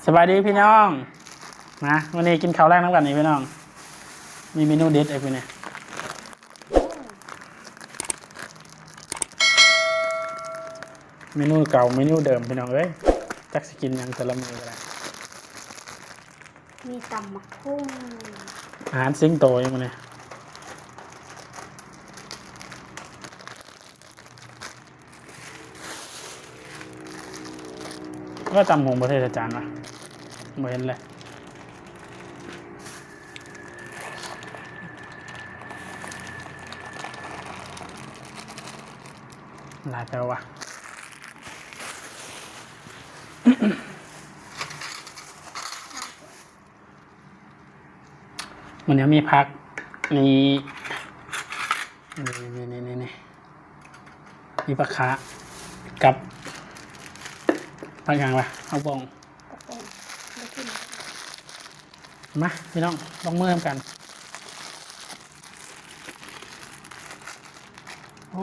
ສະບາຍດີພີ່ນ້ອງ ມາ ມື້ນີ້ກິນເຂົ້າແລງນຳກັນນີ້ພີ່ນ້ອງ ມີເມນູເດັດອີກມື້ນີ້ ເມນູເກົ່າເມນູເດີມພີ່ນ້ອງເອີຍ ຈັກຊິກິນຫຍັງແຕ່ລະມື້ກໍໄດ້ ມີຕຳບັກຫຸ່ງ ອາຫານສິງໂຕອີກມື້ນີ້. ເອີ ຕຳຫຸ່ງບໍ່ເທໃສ່ຈານວະ ບໍ່ເຫັນເລີຍ ຫຼາຍໄປວະ. ມັນຍັງມີຜັກ ນີ້ ນີ້ໆໆໆ ມີຜັກຂາກັບ ຜັກຫຍັງວະ ຜັກບົ້ງ ມາພີ່ນ້ອງ ລົງມືນຳກັນ ໂອ້.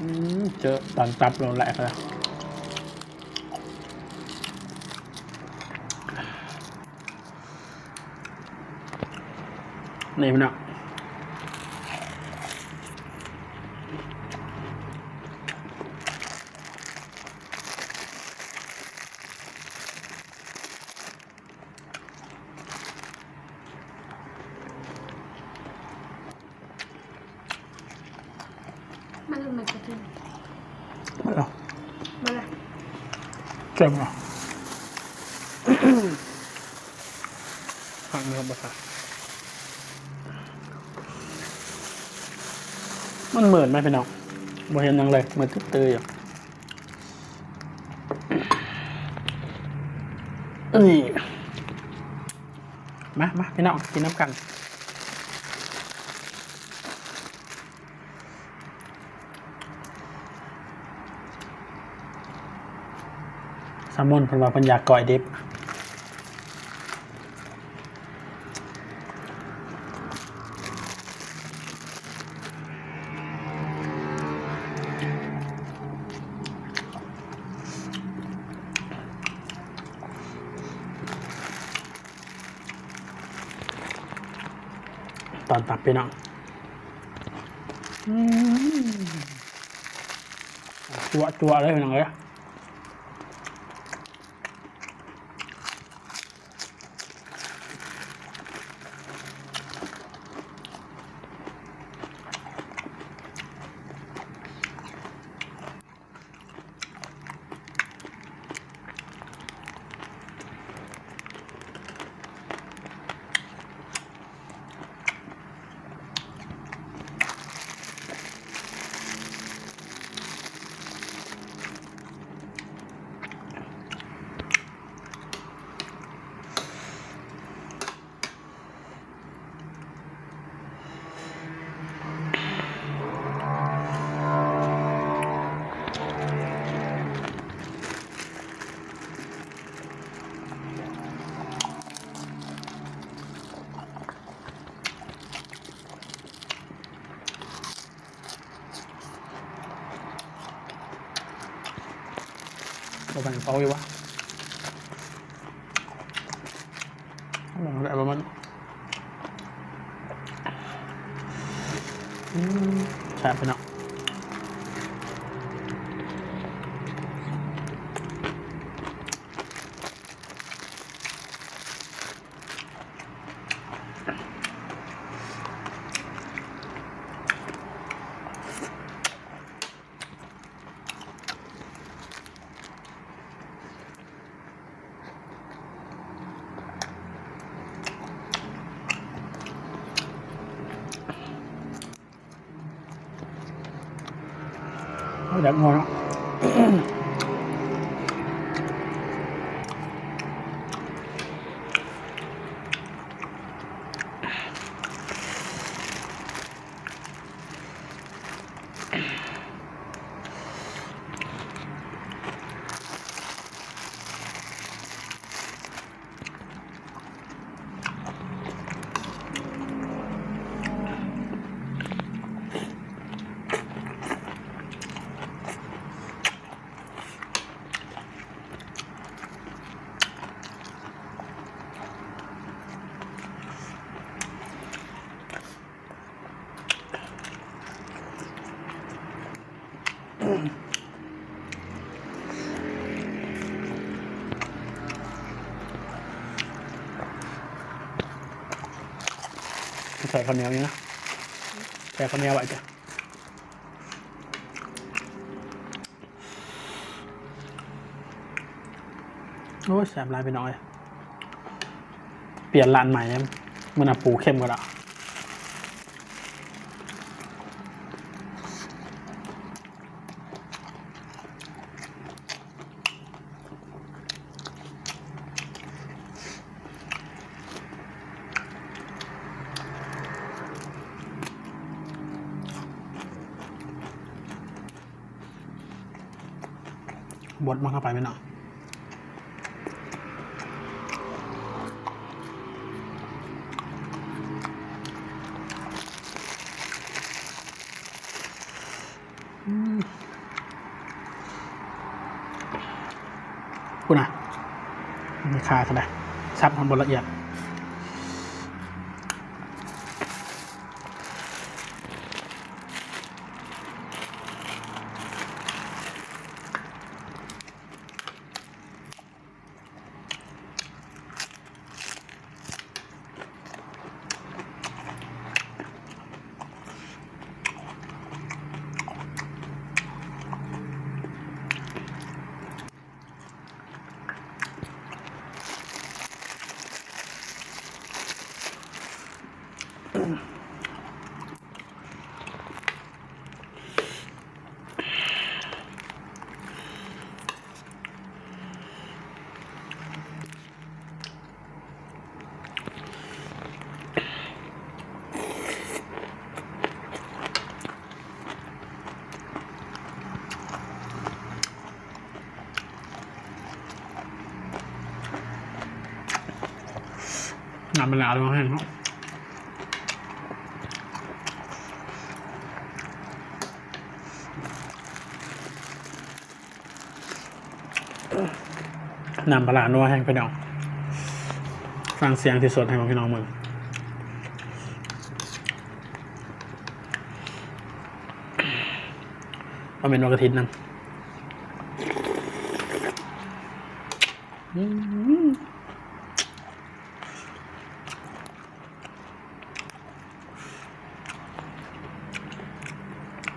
ອືມ ເຈີຕອນຕັບລົງແຫຼະ ນີ້ພີ່ນ້ອງ ມາລົງມາກະທິນ ມາລະ ມາລະ ແຊບບໍ່? ຟັງເດີບໍ່ຊະ ມັນມືດໄໝພີ່ນ້ອງ ບໍ່ເຫັນຫຍັງເລີຍ ມືດຕຶບຕື້ຢູ່ ນີ້ ມາ ມາ ພີ່ນ້ອງ ກິນນຳກັນ. ສາວມົນເພິ່ນວ່າເພິ່ນຢາກກ້ອຍດິບ. ຕອນຕັບພີ່ນ້ອງ ອືມ ຈົວໆ ເລີຍພີ່ນ້ອງເອີຍ. ບໍ່ແມ່ນເຜົາຢູ່ວະ ບໍ່ໄດ້ປະມານ ອືມ ແຊບພີ່ນ້ອງ. ຢາກນົວເນາະ ໃສ່ເຂົ້າໜຽວນີ້ນະ ໃສ່ເຂົ້າໜຽວໄວ້ຈ້ະ. ໂອ້ຍ ແຊບຫຼາຍພີ່ນ້ອງເອີຍ ປ່ຽນຮ້ານໃໝ່ແລ້ວ ມື້ໜ້າປູເຄັມກວ່າລະ. ບົດມັນເຂົ້າໄປແມ່ນເນາະ. ອືມ ພຸ້ນນະ ມີຄາເທົ່າໃດ ສັບມັນບໍ່ລະອຽດ. ນ້ຳມັນຫຼາຍແຮງເນາະ. ນ້ຳປາຮ້ານົວແຮງພີ່ນ້ອງ ຟັງສຽງທີ່ສົດໃຫ້ພີ່ນ້ອງເບິ່ງ ບໍ່ແມ່ນວ່າກະທິນນຳ. ອືມ.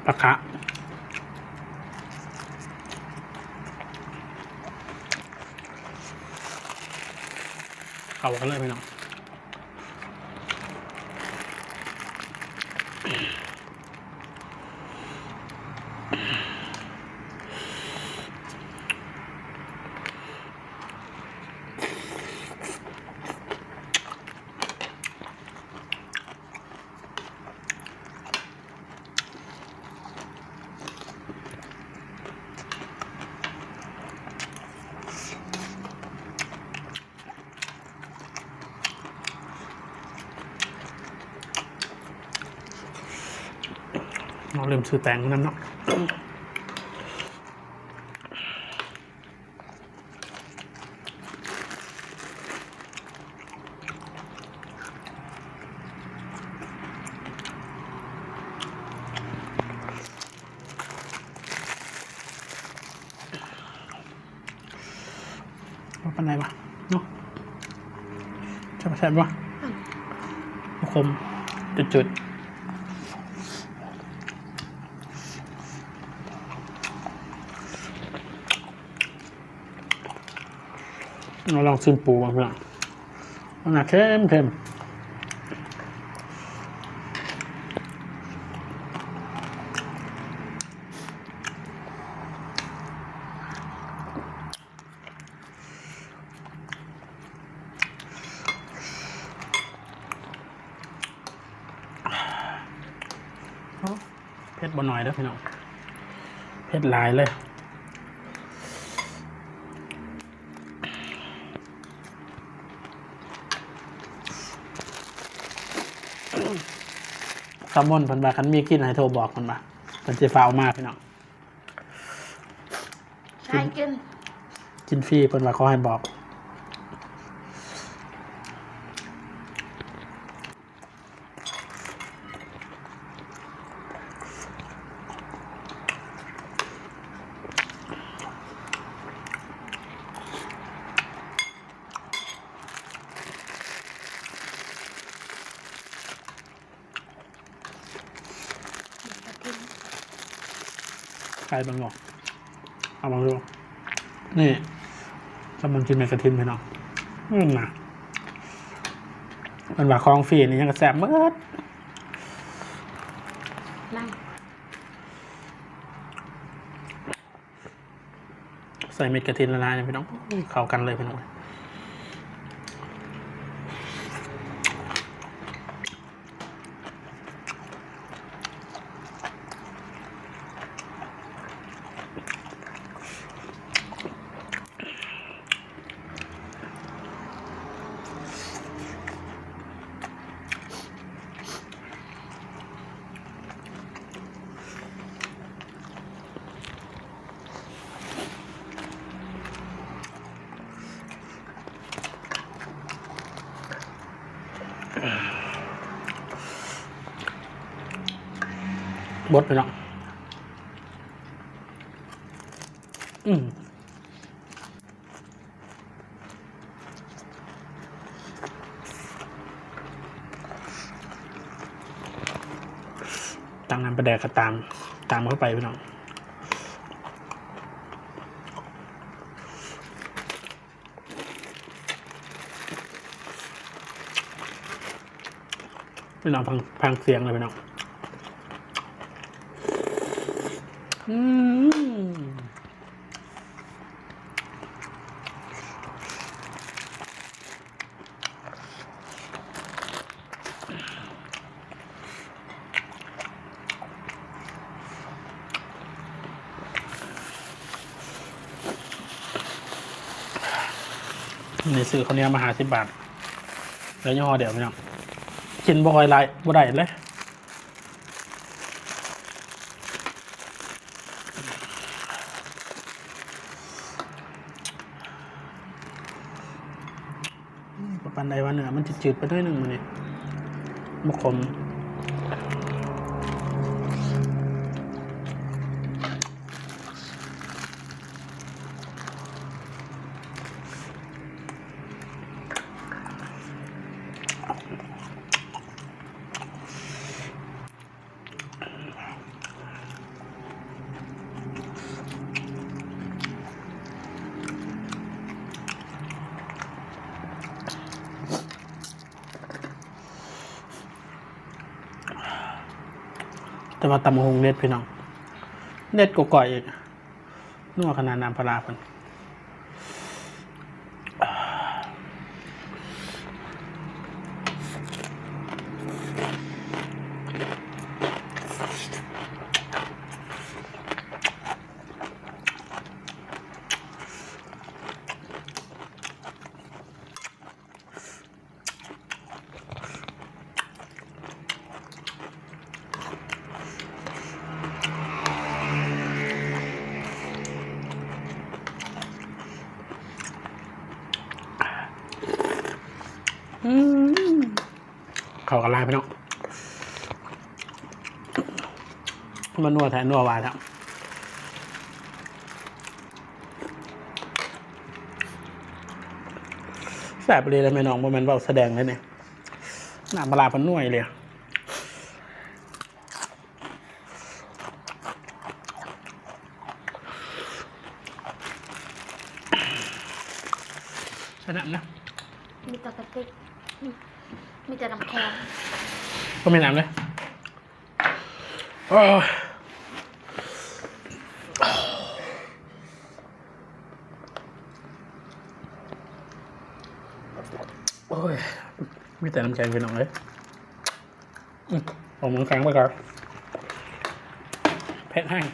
ປາຄະ ເຂົ້າກັນເລີຍພີ່ນ້ອງ. ເຮົາລືມຊື້ແຕງນຳເນາະ. ບໍ່ປານໃດຫວາເນາະ. ແຊບ ແຊບບໍ່? ອືມ ບໍ່ຂົມ ຈືດໆ. ເຮົາລອງຊີມປູເບິ່ງພີ່ນ້ອງ ມັນໜ້າເຄັມໆ. ເຜັດບໍ່ໜ້ອຍເດີພີ່ນ້ອງ ເຜັດຫຼາຍເລີຍ. ສາວມົນເພິ່ນວ່າ ຄັນມີກິນໃຫ້ໂທບອກ ເພິ່ນວ່າ ເພິ່ນຊິຟ້າວມາພີ່ນ້ອງ. ໃຫ້ກິນ ກິນຟຣີ ເພິ່ນວ່າຂໍໃຫ້ບອກ. ອ ໄກ່ເບິ່ງບໍ່ ເອົາເບິ່ງດູ ນີ້ ສະໝຸນກິນເມັດກະທິນພີ່ນ້ອງ ອືມ ນະ ເພິ່ນວ່າຂອງຟຣີນີ້ຫຍັງກໍແຊບໝົດ ໃສ່ເມັດກະທິນຫຼາຍໆ ພີ່ນ້ອງ ໂອ້ຍ ເຂົ້າກັນເລີຍພີ່ນ້ອງ. ໝົດແລ້ວເນາະ ອືມ. ຕັກນ້ຳປາແດກກໍຕາມ ຕາມເຂົ້າໄປພີ່ນ້ອງ ພີ່ນ້ອງ ຟັງ ຟັງສຽງເລີຍພີ່ນ້ອງ ອືມ. ນີ້ຊື້ເຂົ້າໜຽວມາຫ້າສິບບາດ ໄດ້ຍີ່ຫໍ້ດຽວພີ່ນ້ອງ ກິນບໍ່ຄ່ອຍຫຼາຍ ບໍ່ໄດ້ເລີຍ. ປານໃດວ່າເນື້ອມັນຈືດໆ ໄປໜ້ອຍໜຶ່ງມື້ນີ້ ບໍ່ຂົມ. ແຕ່ວ່າຕຳບັກຫຸ່ງເດັດພີ່ນ້ອງ ເດັດກວ່າກ້ອຍອີກ. ນົວຂະໜາດນ້ຳປາຮ້າເພິ່ນ ອືມ ເຂົ້າກັນຫຼາຍພີ່ນ້ອງ ມັນນົວແທ້ ນົວຫວານແທ້ ແຊບອີ່ຫຼີເດ້ແມ່ນ້ອງ ບໍ່ແມ່ນເວົ້າສະແດງເດ້ນີ້. ນ້ຳປາຮ້າເພິ່ນນົວອີ່ຫຼີ. ໃສ່ນ້ຳນະ ມີແຕ່ກະຕິກ ມີແຕ່ນ້ຳແຂງ ບໍ່ມີນ້ຳເລີຍ. ໂອ້ຍ ໂອ້ຍ ມີແຕ່ນ້ຳແຂງພີ່ນ້ອງເອີຍ. ອືມ ເອົາມືແຂງໄປກ່ອນ ເຜັດແຮງ.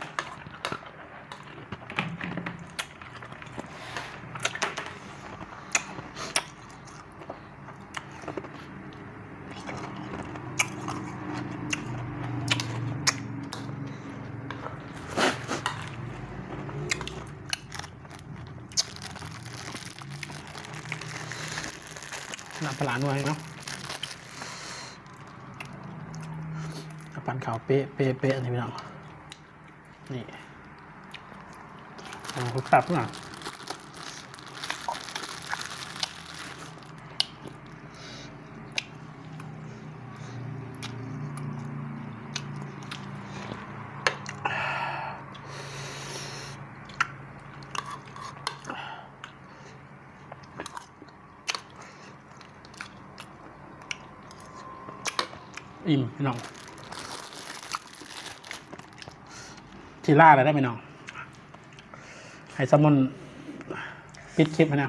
ນ້ຳປາຮ້ານົວເນາະ ກັບປັ້ນເຂົ້າເປະໆໆ ນີ້ພີ່ນ້ອງ. ນີ້ ໂອ້ ຄັກນະ ອ ອີ່ມພີ່ນ້ອງ ຊິລາແລ້ວເດີພີ່ນ້ອງ ໃຫ້ສາວມົນປິດຄລິບໃຫ້ນະ.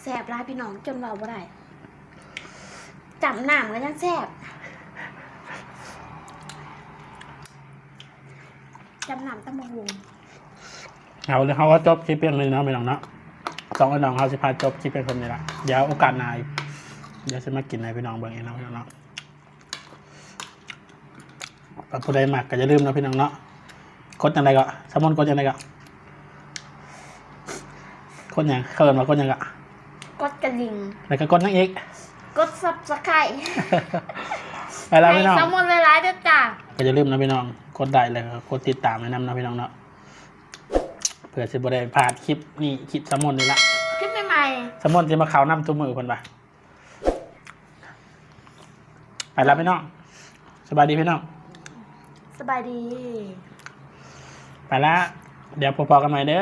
ແຊບຫຼາຍພີ່ນ້ອງ ຈົນເວົ້າບໍ່ໄດ້ ຈ້ຳນ້ຳກໍຍັງແຊບ ຈ້ຳນ້ຳຕຳບັກຫຸ່ງ. ເອົາ ເຮົາກໍຈົບຄລິບພຽງເທົ່ານີ້ເນາະພີ່ນ້ອງເນາະ ສອງພີ່ນ້ອງເຮົາຊິພາຈົບຄລິບພຽງເທົ່ານີ້ລະ ດຽວໂອກາດໜ້າອີກ ດຽວຊິມາກິນໃຫ້ພີ່ນ້ອງເບິ່ງອີກເນາະພີ່ນ້ອງເນາະ. ຖ້າຜູ້ໃດມັກກໍຢ່າລືມເນາະພີ່ນ້ອງເນາະ ກົດຈັ່ງໃດກໍ ສາວມົນ ກົດຈັ່ງໃດກໍ ກົດຫຍັງ ເຂົາເອີ້ນວ່າກົດຫຍັງກໍ ກົດກະດິ່ງ ແລ້ວກໍກົດຫຍັງອີກ ກົດ Subscribe ໄປແລ້ວພີ່ນ້ອງ ໃຫ້ສາວມົນຫຼາຍໆເດີຈ້າ. ກໍຢ່າລືມເນາະພີ່ນ້ອງ ກົດໄລຄ໌ ແລ້ວກໍກົດຕິດຕາມໄວ້ນຳເນາະພີ່ນ້ອງເນາະ ເພື່ອຊິບໍ່ໄດ້ພາດຄລິບນີ້ ຄລິບສາວມົນນີ້ລະ ຄລິບໃໝ່ໆ ສາວມົນຊິມາເຂົ້ານຳທຸກມື້ເພິ່ນວ່າ. ໄປລະພີ່ນ້ອງ ສະບາຍດີພີ່ນ້ອງ ສະບາຍດີ ໄປລະ ດຽວພໍ້ກັນໃໝ່ເດີ.